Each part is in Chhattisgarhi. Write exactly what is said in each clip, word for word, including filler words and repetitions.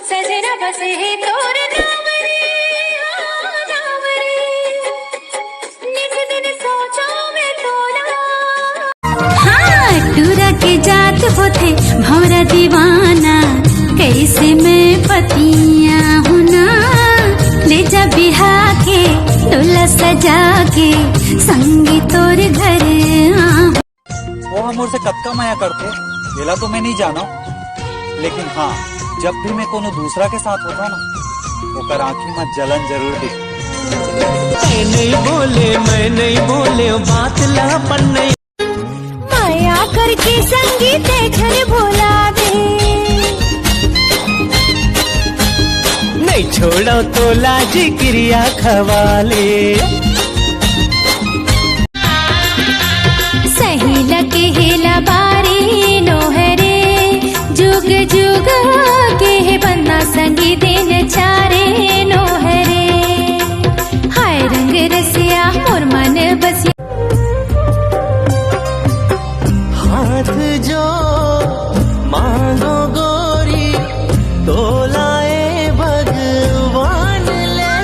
सजना बस हे तोर नाम रे, हाँ, नाम रे। नित दिन सोचों मैं तोला। हाँ, टूरा के जात होथे भौरा दीवाना, कैसे मैं पतिया हूँ ना। ले जा बिहा के डोला सजा के, संगी तोर घर आ। वो ह मोर से कतका मया करथे, एला तो मैं नहीं जाना, लेकिन हाँ, जब भी मैं कोनो दूसरा के साथ होता ना, ओकर आँखी में जलन जरूर दिख। मैं नहीं बोले, मैं नहीं बोले, बात ला अपन नहीं। मया करके संगी ते झन बोला दे। नहीं छोड़ो तो लाज किरिया खवाले। सही लगे हेला बारी नोहरे, जुग जुग के हे बन्ना संगी दिन चारे नोहरे। हाय रंग रसिया मोर मन बसिया। हाथ जो मांगो गोरी, तोला ए भगवान ले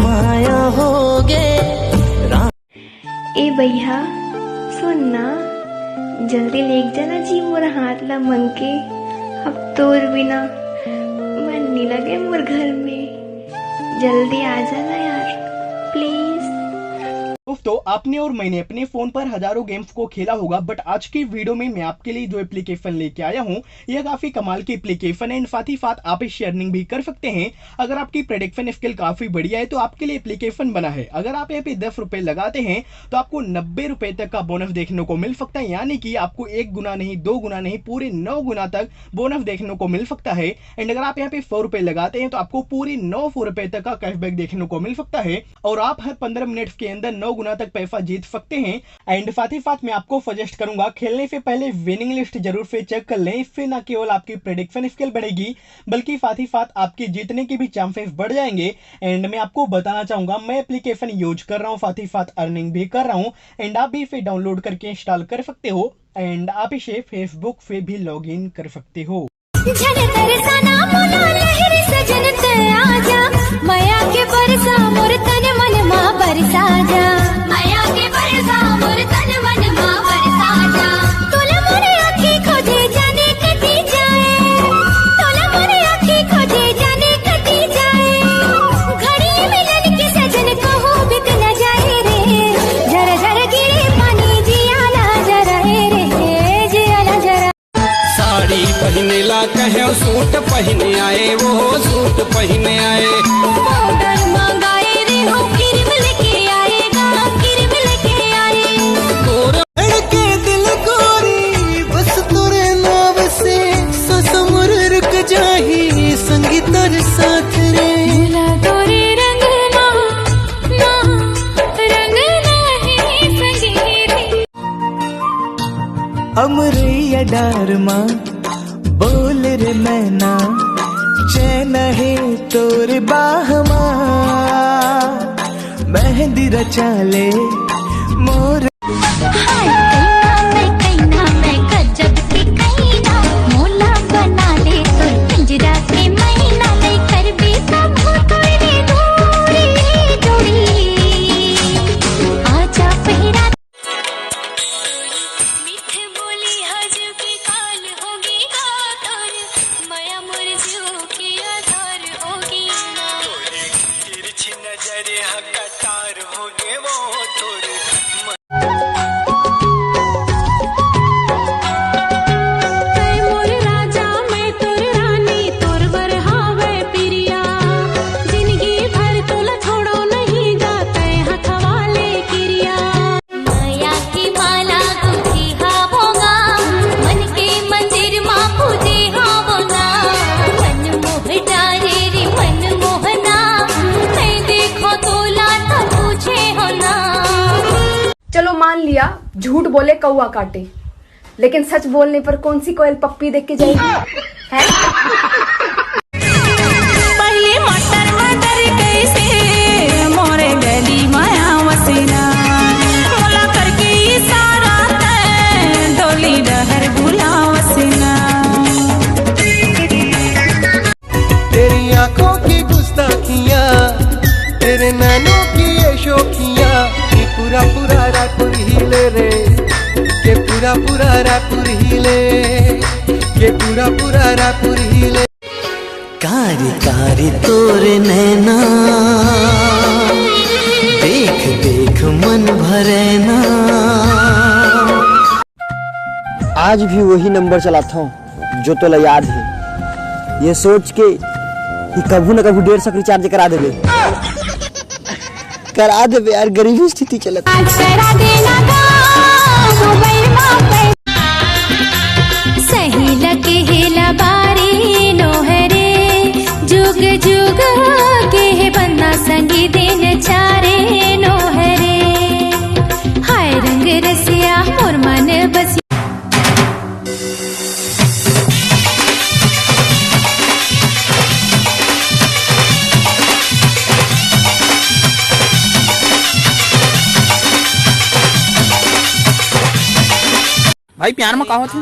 माया होगे। ए भैया, सुन ना, जल्दी लेग जाना जी मोर हाथ ला मंग के। अब तोर बिना मन नहीं लगे मोर घर में। जल्दी आ जाना यार, प्लीज। दोस्तों, आपने और मैंने अपने फोन पर हजारों गेम्स को खेला होगा, बट आज की वीडियो में मैं आपके लिए जो एप्लीकेशन लेके आया हूँ, यह काफी कमाल की एप्लीकेशन है। एंड साथ ही साथ आप इससे अर्निंग भी कर सकते हैं। अगर आपकी प्रेडिक्शन स्किल काफी बढ़िया है तो आपके लिए एप्लीकेशन बना है। अगर आप यहाँ पे दस रुपए लगाते हैं तो आपको नब्बे रुपए तक का बोनस देखने को मिल सकता है, यानी कि आपको एक गुना नहीं, दो गुना नहीं, पूरे नौ गुना तक बोनस देखने को मिल सकता है। एंड अगर आप यहाँ पे सौ रुपए लगाते हैं तो आपको पूरे नौ सौ रुपए तक का कैशबैक देखने को मिल सकता है और आप हर पंद्रह मिनट्स के अंदर नौ गुना तक पैसा जीत सकते हैं। एंड साथ ही साथ मैं आपको सजेस्ट करूंगा, खेलने से पहले विनिंग लिस्ट जरूर से चेक कर लें। इससे ना केवल आपकी प्रेडिक्शन स्किल बढ़ेगी, बल्कि साथ ही साथ आपके जीतने के भी चांसेस बढ़ जाएंगे। एंड मैं आपको बताना चाहूंगा, मैं एप्लीकेशन यूज कर रहा हूँ, साथ ही साथ अर्निंग भी कर रहा हूँ। एंड आप भी इसे डाउनलोड करके इंस्टॉल कर सकते हो। एंड आप इसे फेसबुक से भी लॉग इन कर सकते हो। झन तरसाना मोला लहर सजन ते आजा, मया के बरसा मोर तन मन मा बरसा जा। मया के बरसा मोर तन मन मा बरसा जा। तोला मोर आँखी खोजे जाने कती जाए, तोला मोर आँखी खोजे जाने कती जाए। घड़ी मिलन के सजन कहो बित न जाए रे, जरा जरा गिरे पानी जियाला जरा ए रे, जियाला जरा। साड़ी पहिने ला कहेंव, सूट पहिने आए, वो सूट पहिने आए। पाउडर मंगाए रे हो, क्रीम लेके आएगा, क्रीम लेके आए। तोर धड़के दिल गोरी, बस तोरे नाव से सांस मोर रुक जाही, संगी तोर साथ रे। मोला तोरे रंग ना, ना, रंग ना है संगी रे। अमरैया डार मा बोल रे मैना, चैन हे तोर बाह मा, मेहंदी रचा ले मोर। हाय कईना मैं, कईना मैं, गजब के कईना, मोला बना ले तोर पिंजरा के मैना, मैं करबे सब तोरे दूरी जोड़ी। आजा पहिरा मीठ बोली हा जीव के काल होगे गा तोर, मया मोर जीव के आधार होगे ना। तोर तिरछी नजर हा कटार होगे वो तोर। तै मोर राजा, मैं तोर रानी, तोर बर हावै पिरिया। जिनगी भर तोला छोड़ो नहीं जा, तै हथवा ले किरिया। मया के माला गुंथी हावों गा, मन के मंदिर मा पूजे हावों गा। मन मोह डारे रे मन मोहना, मैं देखो तोला तो पूछे हो ना। चलो मान लिया झूठ बोले कौवा काटे, लेकिन सच बोलने पर कौन सी कोयल पप्पी देख के जाएगी? हैं? पहली मटर मटर कैसे मोरे गली माया वसेना, मोला करके इशारा तै डोली डहर बुला वसेना। पूरा पूरा रायपुर हिले, के पूरा पूरा रायपुर हिले। कारी कारी तोरे नैना, देख देख मन भरैना। आज भी वही नंबर चलात हूँ जो तोला याद है, ये सोच के कि कभू न कभू डेढ़ सौ के रिचार्ज करा देबे। करा देबे यार, गरीबी स्थिति चलत। आज करा देना गा मोबाइल मा पै- सही लगे हेला बारी नोहरे, जुग जुग के हे बन्ना संगी दिन चारे नोहरे। हाय रंग रसिया मोर मन बसिया। भाई, प्यार में का होथे?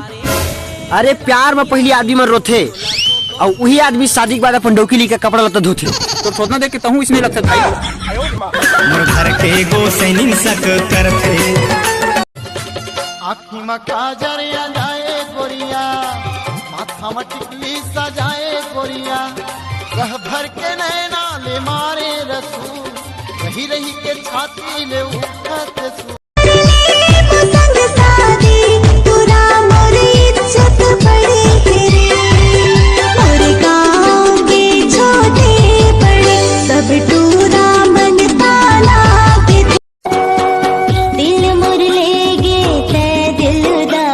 अरे, प्यार में पहली आदमी मन रोथे, अउ उही आदमी शादी के बाद अपन डौकी लेके कपड़ा लत्ता धोथे। तो सोचना देख के तहूँ इसने लगता भाई। मोर घर के गो सैनिन सक करथे। आँखी म काजर लगाए गोरिया, माथा म टिकली सजाए गोरिया, रह भर के नैना ले मारे रसूल, रही रही के छाती ले उठत सूल। दिल मोर ले गे तै दिलदार,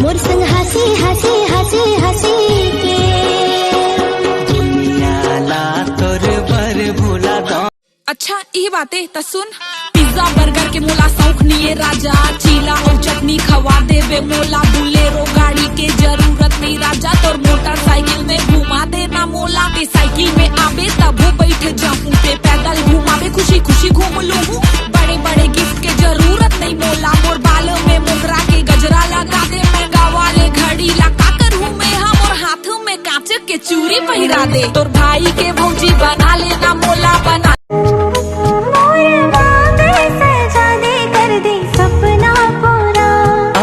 मोर संग हंसी हंसी हंसी हंसी के। दुनिया ला तोर बर भुला दो। अच्छा, इही बाते त सुन। पिज्जा बर्गर के मोला शौक निये राजा, चीला और चटनी खवा देबे मोला। बुलेरो गाड़ी के जरूरत नहीं राजा, तोर मोटरसाइकिल में घुमा देना मोला। ते साइकिल में आबे तभो बैठ जाहूं, ते पैदल घुमाबे खुशी खुशी घूम लूहूं। बड़े बड़े गिफ्ट के जरूरत नहीं मोला, मोर बाल में मोगरा के गजरा लगा दे। महंगा वाले घड़ी ला का करहूं मैं, हाँ मोर हाथ में कांच के चूरी पहिरा दे। तोर भाई के भौजी बना लेना मोला बना। मोर बाबे सजा दे, कर दे सपना पूरा।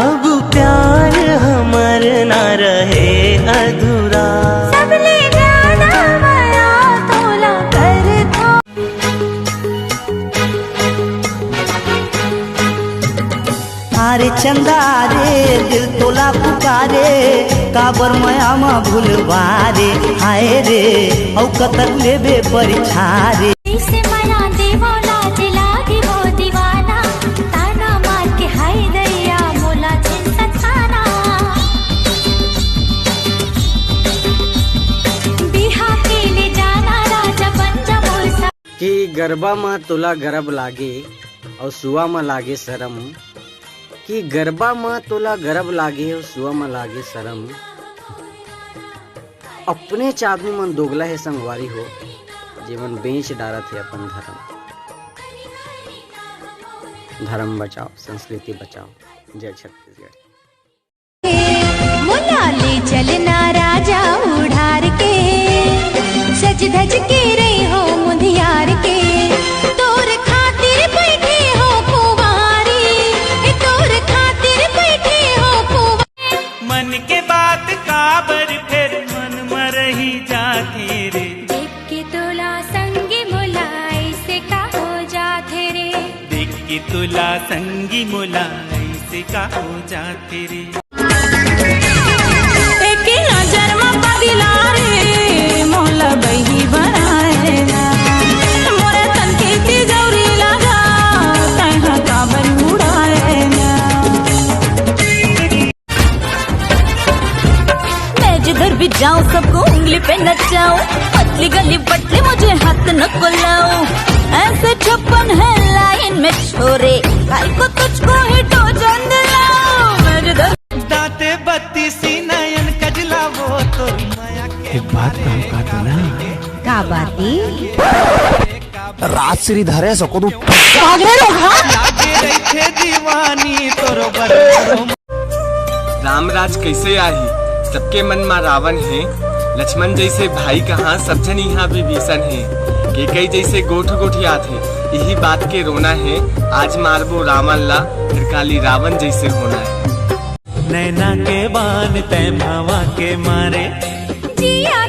अब प्यार हमर ना रहे अधूरा। सबले ज्यादा मया तोला कर थो। अरे चंदा रे, दिल तोला पुकारे, काबर मया म भूलवा रे। हाय रे, अउ कतक लेबे परीक्षा रे। जैसे मया देवो लाज लागे वो दीवाना, ताना मार के हाय दैया मोला झिन सताना। बिहा के ले जाना राजा बन जा मोर सा- कि गरबा म तोला गरब लागे अउ सुआ म लागे सरम, कि गरबा म तोला गरब लागे अउ सुआ म लागे सरम। अपनेच आदमी मन दोगला हे संगवारी हो, जेमन बेच डारत हे अपन धरम। धरम बचाओ, संस्कृति बचाओ। जय छत्तीसगढ़। मोला ले चलना राजा उड़ार के, सज धज के रही हो मुंधियार के। तोर खातिर बैठे हो कुंवारी, ए तोर खातिर बैठे हो कुंवारी। मन के बात काबर फेर मन म रही जाथे रे। देख के तोला संगी मोला ऐसे का हो जाथे रे। देख के तोला संगी मोला ऐसे का हो जाथे रे। एके नजर म पगला रे, मोला बही बनाए ना। मोरे तन के तिजौरी लगा, तैं ह काबर उड़ाए ना। मैं जिधर भी जाऊं, सबको उंगली पे नचाऊं। पतली गली पतली, मुझे हाथ न को लाऊं। ऐसे छप्पन है लाइन में छोरे, भाई को तुझको ही टोचन दिलाऊं। मैं जिधर दांते बत्तीसी नयन कजला वो तोर मया के एक बात कहूं का तो ना? का बाती? राजश्री धरे सको तू। भाग रे लोग, हाँ? लागे रहिथे दीवानी तोरो बर। राम राज कैसे आही? सबके मन मा रावण हे। लक्ष्मण जैसे भाई कहाँ, सब झन इहाँ विभीषण हे। केकई जैसे गोठ गोठियात हे। इही बात के रोना हे, आज मारबो रावण ला, फिर काली रावण जैसे होना है। नैना के बान तैं भवा के मारे। जिया